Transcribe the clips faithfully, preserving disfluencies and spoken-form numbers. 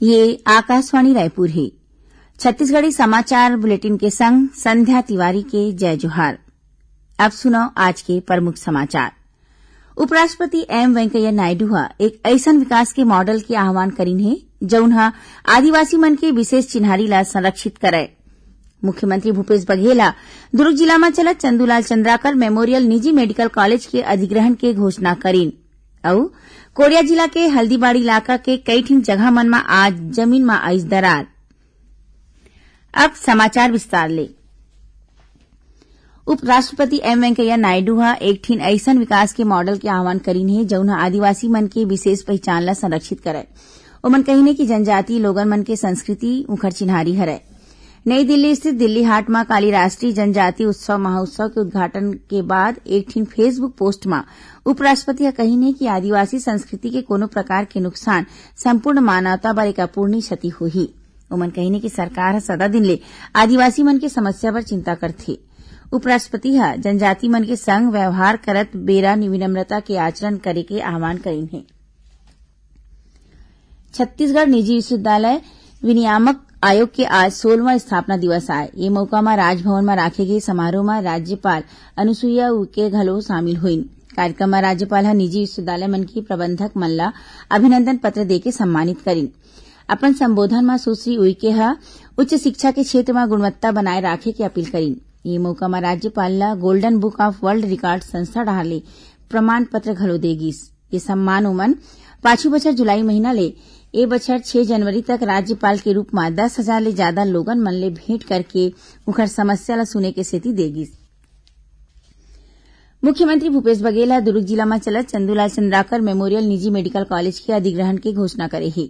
ये आकाशवाणी रायपुर हे। छत्तीसगढ़ी समाचार बुलेटिन के संग संध्या तिवारी के जय जोहार। अब सुनव आज के प्रमुख समाचार। उपराष्ट्रपति एम वेंकैया नायडू ह एक अइसन विकास के मॉडल के आह्वान करिन हे, जउन ह आदिवासी मन के विशेष चिन्हारी ला संरक्षित करय। मुख्यमंत्री भूपेश बघेल ह दुर्ग जिला म चलत चंदूलाल चंद्राकर मेमोरियल निजी मेडिकल कॉलेज के अधिग्रहण के घोषणा करिन। अउ कोरिया जिला के हल्दीबाड़ी इलाका के कई ठिन जगह मन म आज जमीन म आइस दरार। अब समाचार विस्तार ले। उपराष्ट्रपति एम वेंकैया नायडू ह एक ठिन अइसन विकास के मॉडल के आह्वान करिन हे, जउन ह आदिवासी मन के विशेष पहिचान ला संरक्षित करय। ओमन कहिन हे कि जनजातीय लोगन मन के संस्कृति उंखर चिन्हारी हरय। नई दिल्ली स्थित दिल्ली हाट म काली राष्ट्रीय जनजाति उत्सव महोत्सव के उद्घाटन के बाद एक ठिन Facebook पोस्ट म उपराष्ट्रपति ह कहिन हे कि आदिवासी संस्कृति के कोनो प्रकार के नुकसान संपूर्ण मानवता बर एक अपूर्णीय क्षति होही। ओमन कहिन हे कि सरकार ह सदा दिन ले आदिवासी मन के समस्या बर चिंता करथे। उपराष्ट्रपति ह जनजाति मन के संग व्यवहार करत बेरा विनम्रता के आचरण करे के आह्वान करिन हे। छत्तीसगढ़ निजी विश्वविद्यालय विनियामक आयोग के आज सोलहवाँ स्थापना दिवस आय। ये मौका म राजभवन म राखे गे समारोह म राज्यपाल अनुसुईया उइके घलो शामिल होइन। कार्यक्रम म राज्यपाल ह निजी विश्वविद्यालय मन के प्रबंधक मन ला अभिनंदन पत्र देके सम्मानित करिन। अपन संबोधन म सुश्री उइके ह उच्च शिक्षा के क्षेत्र म गुणवत्ता बनाए राखे के अपील करिन। ये मौका म राज्यपाल ला Golden Book of World Record संस्था डहार ले प्रमाण पत्र घलो दे गिस। ये सम्मान ओमन पाछू बछर जुलाई महीना ले ए बछर छह जनवरी तक राज्यपाल के रूप म दस हजार ले ज्यादा लोगन मन ले भेंट करके उंखर समस्या ला सुने के सेती दे गिस। मुख्यमंत्री भूपेश बघेल ह दुर्ग जिला म चलत चंदूलाल चंद्राकर मेमोरियल निजी मेडिकल कॉलेज के अधिग्रहण के घोषणा करे हे।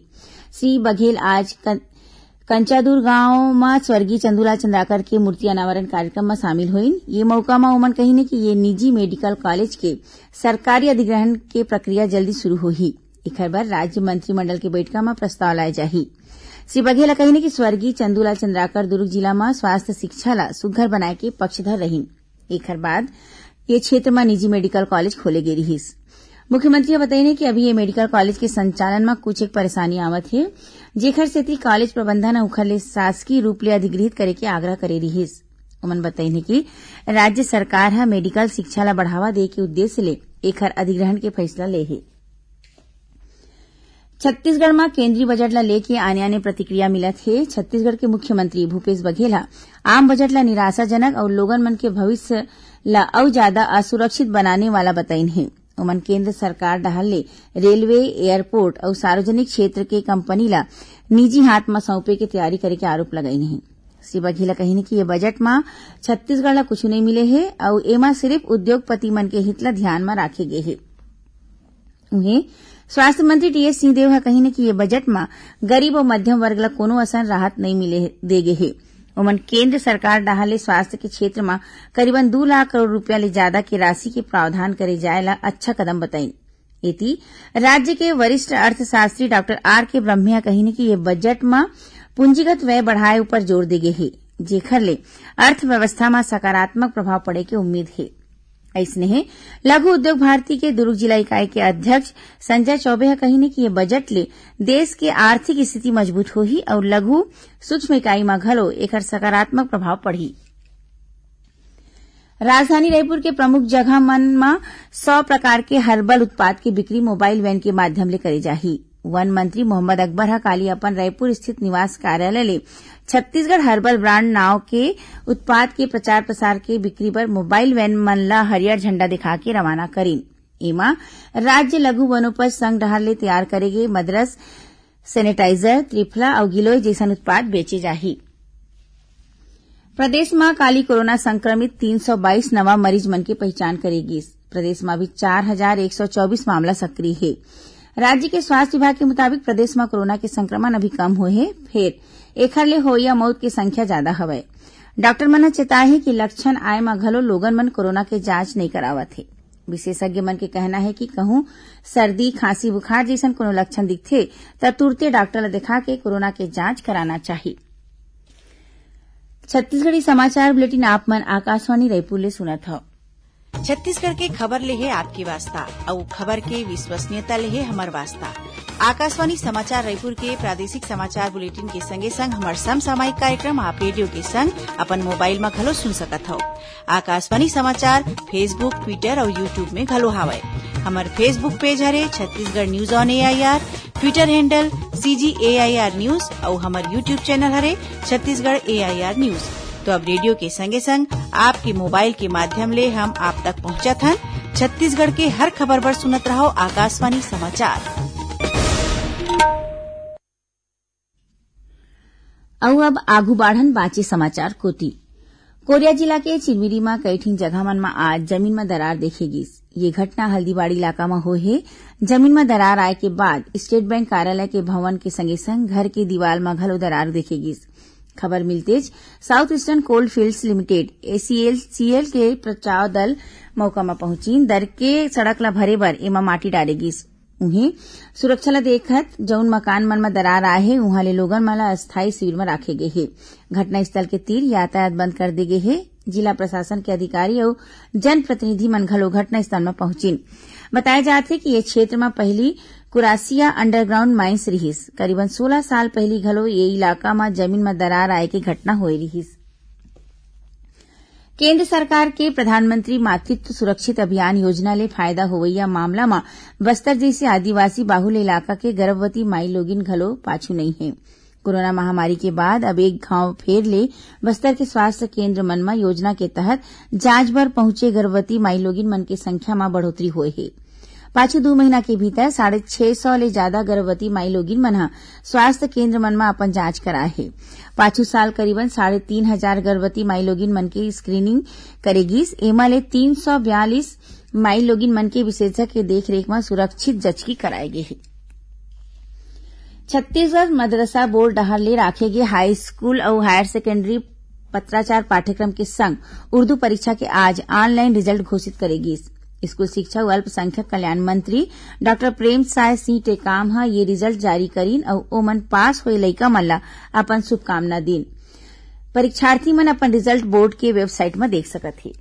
श्री बघेल आज कं-, कंचादूर गांव म स्वर्गीय चंदूलाल चंद्राकर के मूर्ति अनावरण कार्यक्रम म शामिल होइन। ये मौका म ओमन कहिन हे कि ये निजी मेडिकल कॉलेज के सरकारी अधिग्रहण के प्रक्रिया जल्दी शुरू होही। एखर बर राज्य मंत्रिमंडल के बैठका म प्रस्ताव लाए जाही। श्री बघेल ह कहिन हे कि स्वर्गीय चंदूलाल चंद्राकर दुर्ग जिला म स्वास्थ्य शिक्षा ला सुघ्घर बनाए के पक्षधर रहिन। एखर बाद ये क्षेत्र म निजी मेडिकल कॉलेज खोले गे रिहिस। मुख्यमंत्री ह बतइन हे कि अभी ये मेडिकल कॉलेज के संचालन म कुछ एक परेशानी आवत हे, जेखर सेती कॉलेज प्रबंधन ह उखर ले शासकीय रूप ले अधिग्रहित करे के आग्रह करे रिहिस। ओमन बतइन हे कि राज्य सरकार ह मेडिकल शिक्षा ला बढ़ावा दे के उद्देश्य ले एखर अधिग्रहण के फैसला ले हे। छत्तीसगढ़ म केंद्रीय बजट ला लेके आने-आने प्रतिक्रिया मिलत हे। छत्तीसगढ़ के मुख्यमंत्री भूपेश बघेल ह आम बजट ला निराशाजनक अउ लोगन मन के भविष्य ला अउ ज्यादा असुरक्षित बनाने वाला बताइन हे। ओमन केंद्र सरकार डहार ले रेलवे, एयरपोर्ट अउ सार्वजनिक क्षेत्र के कंपनी ला निजी हाथ म सौंपे के तैयारी करे के आरोप लगाइन हे। श्री बघेल ह कहिन कि ये बजट म छत्तीसगढ़ ला कुछु नइ मिले हे अउ एमा सिर्फ उद्योगपति मन के हित ला ध्यान म राखे गे हे। उहें, स्वास्थ्य मंत्री टीएस सिंहदेव ह कहिन कि ये बजट म गरीब अउ मध्यम वर्ग ल कोनो असन राहत नइ मिले दे गे हे। ओमन केंद्र सरकार डहार ले स्वास्थ्य के क्षेत्र म करीबन दू लाख करोड़ रुपया ले जादा के राशि के प्रावधान करे जाय ल अच्छा कदम बताइन। एती, राज्य के वरिष्ठ अर्थशास्त्री डॉक्टर आर के ब्रह्मे ह कहिन कि ये बजट म पूंजीगत व्यय बढ़ाए ऊपर जोर दे गे हे, जेखर ले अर्थव्यवस्था म सकारात्मक प्रभाव पड़े के उम्मीद हे। अइसने हे, लघु उद्योग भारती के दुर्ग जिला इकाई के अध्यक्ष संजय चौबे ह कहिन कि ये बजट ले देश के आर्थिक स्थिति मजबूत होही अउ लघु सूक्ष्म इकाई म घलो एखर सकारात्मक प्रभाव पड़ही। राजधानी रायपुर के प्रमुख जगह मन म सौ प्रकार के हर्बल उत्पाद के बिक्री मोबाइल वैन के माध्यम ले करे जाही। वन मंत्री मोहम्मद अकबर ह काली अपन रायपुर स्थित निवास कार्यालय ले छत्तीसगढ़ हर्बल ब्रांड नाव के उत्पाद के प्रचार प्रसार के बिक्री बर मोबाइल वैन मन ल हरियर झंडा दिखा के रवाना करिन। एमा राज्य लघु वनोपज संघ डहार ले तैयार करे गे मद्रस, सैनिटाइजर, त्रिफला अउ गिलोय जइसन उत्पाद बेचे जाही। प्रदेश म काली कोरोना संक्रमित तीन सौ बाईस नवा मरीज मन के पहिचान करे गिस। प्रदेश म अभी चार हजार एक सौ चौबीस मामला सक्रिय हे। राज्य के स्वास्थ्य विभाग के मुताबिक प्रदेश म कोरोना के संक्रमण अभी कम होए हे, फेर एखर ले होइया मौत के संख्या जादा हवय। डॉक्टर मन ह चेताए हे कि लक्षण आए म घलो लोगन मन कोरोना के जांच नइ करावत हे। विशेषज्ञ मन के कहना हे कि कहूं सर्दी, खांसी, बुखार जइसन कोनो लक्षण दिखथे, त तुरते डॉक्टर ल दिखा के कोरोना के जांच कराना चाही। छत्तीसगढ़ी समाचार बुलेटिन आप मन आकाशवाणी रायपुर ले सुनत हव। छत्तीसगढ़ के खबर ले हे आपके वास्ता, अउ खबर के विश्वसनीयता ले हे हमर वास्ता। आकाशवाणी समाचार रायपुर के प्रादेशिक समाचार बुलेटिन के संगे संग हमर समसामयिक कार्यक्रम आप रेडियो के संग अपन मोबाइल म घलो सुन सकत हव। आकाशवाणी समाचार Facebook, Twitter अउ YouTube में घलो हावय। हमर Facebook पेज हरे Chhattisgarh news on AIR, Twitter handle CG AIR news अउ हमर YouTube चैनल हरे छत्तीसगढ़ एआईआर न्यूज। तो अब रेडियो के संगे संग आपके मोबाइल के माध्यम ले हम आप तक पहुंचत हन। छत्तीसगढ़ के हर खबर बर सुनत रहव आकाशवाणी समाचार। अउ अब आगू बाढ़न बांचे समाचार कोति। कोरिया जिला के चिरमिरी म कई ठिन जगह मन म आज जमीन म दरार देखे गिस। ये घटना हल्दीबाड़ी इलाका म होए हे। जमीन म दरार आए के बाद स्टेट बैंक कार्यालय के भवन के संगे संग घर के दीवाल म घलो दरार देखे गिस। खबर मिलतेच साउथ ईस्टर्न कोल फील्ड्स लिमिटेड, एसीएलसीएल, के बचाव दल मौका म पहुंचिन। दरके सड़क ल भरे बर एमा माटी डारे गिस। उहें, सुरक्षा ल देखत जउन मकान मन म दरार आए हे, उहां ले लोगन मन ल अस्थायी शिविर म राखे गे हे। घटनास्थल के तीर यातायात बंद कर दे गे हे। जिला प्रशासन के अधिकारी अउ जनप्रतिनिधि मन घलो घटनास्थल म पहुंचिन। बताया जात हे कि ये क्षेत्र म पहिली कुरासिया अंडरग्राउंड माइंस रिहिस। करीबन सोलह साल पहिली घलो ये इलाका म जमीन म दरार आए के घटना होए रिहिस। केंद्र सरकार के प्रधानमंत्री मातृत्व सुरक्षित अभियान योजना ले फायदा होवइया मामला म बस्तर जइसे आदिवासी बाहुल्य इलाका के गर्भवती माई लोगिन घलो पाछू नइ हे। कोरोना महामारी के बाद अब एक घांव फेर ले बस्तर के स्वास्थ्य केंद्र मन म योजना के तहत जांच बर पहुंचे गर्भवती माई लोगिन मन के संख्या म बढ़ोतरी होए हे। पाछू दू महीना के भीतर साढ़े छह सौ ले जादा गर्भवती माई लोगिन मन ह स्वास्थ्य केंद्र मन म अपन जांच कराए हे। पाछू साल करीबन साढ़े तीन हजार गर्भवती माई लोगिन मन के स्क्रीनिंग करे गिस। एमा ले तीन सौ बयालीस माई लोगिन मन के विशेषज्ञ के देखरेख म सुरक्षित जचकी कराए गे हे। छत्तीसगढ़ मदरसा बोर्ड डहार ले राखे गे हाई स्कूल अउ हायर सेकेंडरी पत्राचार पाठ्यक्रम के संग उर्दू परीक्षा के आज ऑनलाइन रिजल्ट घोषित करे गिस। स्कूल शिक्षा अउ अल्पसंख्यक कल्याण मंत्री डॉक्टर प्रेम साय सिंह टेकाम ह ये रिजल्ट जारी करीन अउ ओमन पास होए लइका मन ला अपन शुभकामना दीन। परीक्षार्थी मन अपन रिजल्ट बोर्ड के वेबसाइट म देख सकत हे।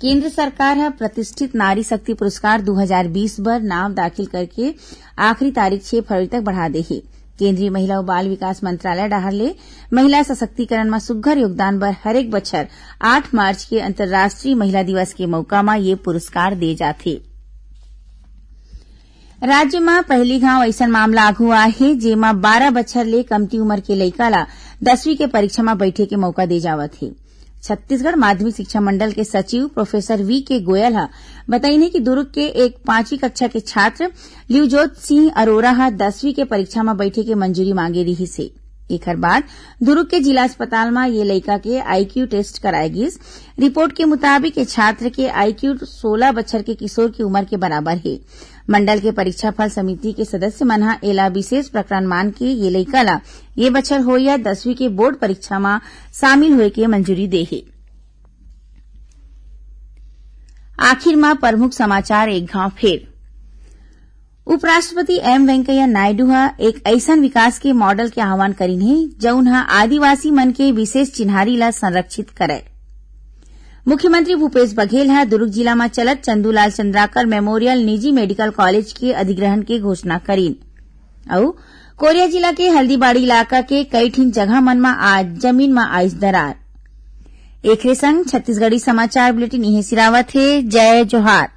केंद्र सरकार ह प्रतिष्ठित नारी शक्ति पुरस्कार दू हजार बीस बर नाम दाखिल करके आखिरी तारीख छह फरवरी तक बढ़ा दे हे। केंद्रीय महिला अउ बाल विकास मंत्रालय डहार ले महिला सशक्तिकरण म सुग्घर योगदान बर हरेक बछर आठ मार्च के अंतर्राष्ट्रीय महिला दिवस के मउका म ये पुरस्कार दे जाथे। राज्य म पहिली घांव अइसन मामला आघू आए हे, जेमा बारह बछर ले कमती उमर के लइका ला दसवीं के परीक्षा म बइठे के मउका दे जावत हे। छत्तीसगढ़ माध्यमिक शिक्षा मंडल के सचिव प्रोफेसर वी के गोयल ह बताइन हे कि दुर्ग के एक पांचवी कक्षा के छात्र लिवजोत सिंह अरोरा ह दसवीं के परीक्षा म बइठे के मंजूरी मांगे रिहिस हे। एखर बाद दुर्ग के जिला अस्पताल म ये लइका के आईक्यू टेस्ट कराए गिस। रिपोर्ट के मुताबिक, ये छात्र के आईक्यू सोलह बछर के किशोर के उमर के बराबर हे। मंडल के परीक्षा फल समिति के सदस्य मन ह एला विशेष प्रकरण मान के ये लइका ला ये बछर होइया दसवीं के बोर्ड परीक्षा म शामिल होए के मंजूरी दे हे। आखिर म प्रमुख समाचार एक घांव फेर। उपराष्ट्रपति एम वेंकैया नायडू ह एक अइसन विकास के मॉडल के आह्वान करिन हे, जउन ह आदिवासी मन के विशेष चिन्हारी ला संरक्षित करय। मुख्यमंत्री भूपेश बघेल ह दुर्ग जिला म चलत चंदूलाल चंद्राकर मेमोरियल निजी मेडिकल कॉलेज के अधिग्रहण के घोषणा करिन। अउ कोरिया जिला के हल्दीबाड़ी इलाका के कई ठिन जगह मन म आज जमीन म आइस दरार। एखरे संग छत्तीसगढ़ी समाचार बुलेटिन इहें सिरावत हे। जय जोहार।